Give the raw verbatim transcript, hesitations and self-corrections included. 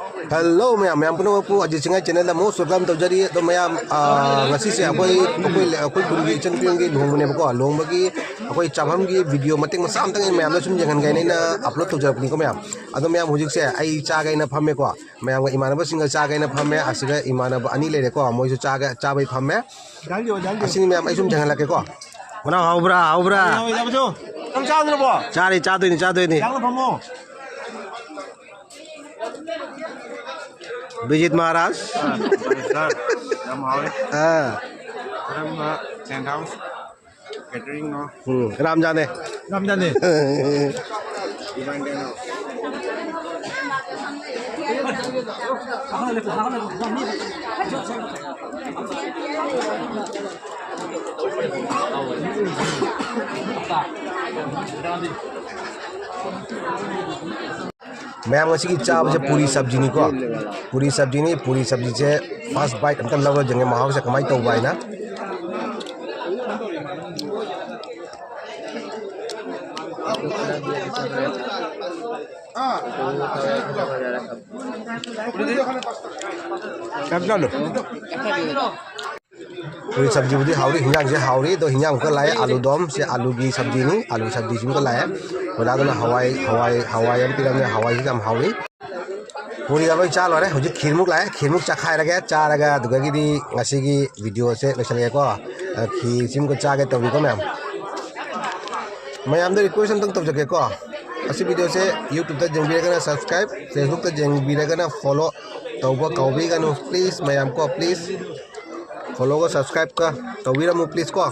Hello ꯃꯌꯥꯝ, ꯃꯌꯥꯝ ꯄꯨꯝꯅꯃꯛꯄꯨ ꯑꯖꯤꯠ ꯆꯤꯡꯉꯥꯏ channelꯗ most welcome ꯇꯧꯖꯔꯤ꯫ ꯑꯗꯣ ꯃꯌꯥꯝ, ꯑꯥ, ꯉꯁꯤꯁꯦ ꯑꯩꯈꯣꯏ, ꯑꯩꯈꯣꯏ, ꯑꯩꯈꯣꯏ ꯈꯨꯟꯒꯤ ꯏꯆꯟꯅꯨꯄꯤ ꯑꯃꯒꯤ ꯂꯨꯍꯣꯡꯕꯅꯦꯕꯀꯣ꯫ ꯂꯨꯍꯣꯡꯕꯒꯤ ꯑꯩꯈꯣꯏ ꯆꯥꯐꯝꯒꯤ video ꯃꯇꯦꯛ ꯃꯆꯥ ꯑꯝꯇꯪ ꯑꯩꯅ ꯃꯌꯥꯝꯗ ꯁꯨꯝ ꯌꯦꯡꯍꯟꯒꯦ ꯍꯥꯏꯅ ꯑꯩꯅ upload ꯇꯧꯖꯔꯛꯄꯅꯤꯀꯣ ꯃꯌꯥꯝ꯫ ꯑꯗꯣ ꯃꯌꯥꯝ ꯍꯧꯖꯤꯛꯁꯦ ꯑꯩ ꯆꯥꯒꯦꯅ ꯐꯝꯃꯦꯀꯣ꯫ ꯃꯌꯥꯝꯒ ꯏꯃꯥꯟꯅꯕꯁꯤꯡꯒ ꯆꯥꯒꯦꯅ ꯐꯝꯃꯦ꯫ ꯑꯁꯤꯗ ꯏꯃꯥꯟꯅꯕ ꯑꯅꯤ ꯂꯩꯔꯦꯀꯣ, ꯃꯣꯏꯁꯨ ꯆꯥꯒ-, ꯆꯥꯕꯩ ꯐꯝꯃꯦ꯫ ꯑꯁꯤꯅꯤ ꯃꯌꯥꯝ, ꯑꯩ ꯁꯨꯝ ꯊꯦꯡꯍꯜꯂꯛꯀꯦꯀꯣ꯫ ꯃꯅꯥꯎ ꯍꯥꯎꯕ꯭ꯔꯥ, ꯍꯥꯎꯕ꯭ꯔꯥ? ꯅꯪ ꯆꯥꯗ꯭ꯔꯕꯣ? ꯆꯥꯔꯤ, ꯆꯥꯗꯣꯏꯅꯤ, ꯆꯥꯗꯣꯏꯅꯤ꯫ ꯌꯥꯝꯅ ꯐꯝꯃꯣ꯫ ꯕꯤꯖꯤꯠ ꯃꯍꯥꯔꯥꯖ꯫ ꯑꯥ, ꯁꯥꯔ, ꯌꯥꯝ ꯍꯥꯎꯋꯦ꯫ ꯑꯥ꯫ ꯀꯔꯝꯕ tent house? Catering ꯅꯣ? ꯎꯝ, ꯔꯥꯝꯖꯥꯅꯦ꯫ ꯔꯥꯝꯖꯥꯅꯦ꯫ Divine tent house꯫ ꯃꯌꯥꯝ ꯉꯁꯤꯒꯤ ꯆꯥꯕꯁꯦ ꯄꯨꯔꯤ ꯁꯕꯖꯤꯅꯤꯀꯣ꯫ ꯄꯨꯔꯤ ꯁꯕꯖꯤꯅꯤ, ꯄꯨꯔꯤ ꯁꯕꯖꯤꯁꯦ first bite ꯑꯝꯇ ꯂꯧꯔ ꯌꯦꯡꯒꯦ ꯃꯍꯥꯎꯁꯦ ꯀꯃꯥꯏꯅ ꯇꯧꯕ ꯍꯥꯏꯅ꯫ ꯌꯥꯝ ꯆꯥꯂꯨ꯫ ꯄꯨꯔꯤ ꯁꯕꯖꯤꯕꯨꯗꯤ ꯍꯥꯎꯔꯤ, ꯍꯤꯟꯖꯥꯡꯁꯦ ꯍꯥꯎꯔꯤ, ꯑꯗꯣ ꯍꯤꯟꯖꯥꯡ ꯑꯃꯨꯛꯀ ꯂꯥꯛꯑꯦ, ꯑꯂꯨ ꯗꯣꯝ, ꯁꯤ ꯑꯂꯨꯒꯤ ꯁꯕꯖꯤꯅꯤ, ꯑꯂꯨ ꯁꯕꯖꯤꯁꯤ ꯑꯃꯨꯛꯀ ꯂꯥꯛꯑꯦ꯫ ꯑꯣꯖꯥꯗꯨꯅ ꯍꯋꯥꯏ, ꯍꯋꯥꯏ, ꯍꯋꯥꯏ ꯑꯃ ꯄꯤꯔꯝꯃꯦ, ꯍꯋꯥꯏꯁꯤ ꯌꯥꯝ ꯍꯥꯎꯔꯤ꯫ ꯄꯨꯔꯤꯒ ꯂꯣꯏ ꯆꯥ ꯂꯣꯏꯔꯦ, ꯍꯧꯖꯤꯛ ꯈꯤꯔꯃꯨꯛ ꯂꯥꯛꯑꯦ, ꯈꯤꯔꯃꯨꯛ ꯆꯥꯈꯥꯏꯔꯒꯦ, ꯆꯥꯔꯒ ꯑꯗꯨꯗꯒꯤꯗꯤ ꯉꯁꯤꯒꯤ videoꯁꯦ ꯂꯣꯏꯁꯤꯜꯂꯒꯦꯀꯣ꯫ ꯑ, ꯈꯤꯔꯁꯤꯃꯨꯛꯀ ꯆꯥꯒꯦ ꯇꯧꯔꯤꯀꯣ ꯃꯌꯥꯝ꯫ ꯃꯌꯥꯝꯗ request ꯑꯝꯇꯪ ꯇꯧꯖꯒꯦꯀꯣ, ꯑꯁꯤ videoꯁꯦ YouTubeꯇ ꯌꯦꯡꯕꯤꯔꯒꯅ subscribe, Facebookꯇ ꯌꯦꯡꯕꯤꯔꯒꯅ follow ꯇꯧꯕ ꯀꯥꯎꯕꯤꯒꯅꯨ, please ꯃꯌꯥꯝ ꯀꯣ, please꯫ Followꯒ subscribeꯀ ꯇꯧꯕꯤꯔꯝꯃꯨ please ꯀꯣ꯫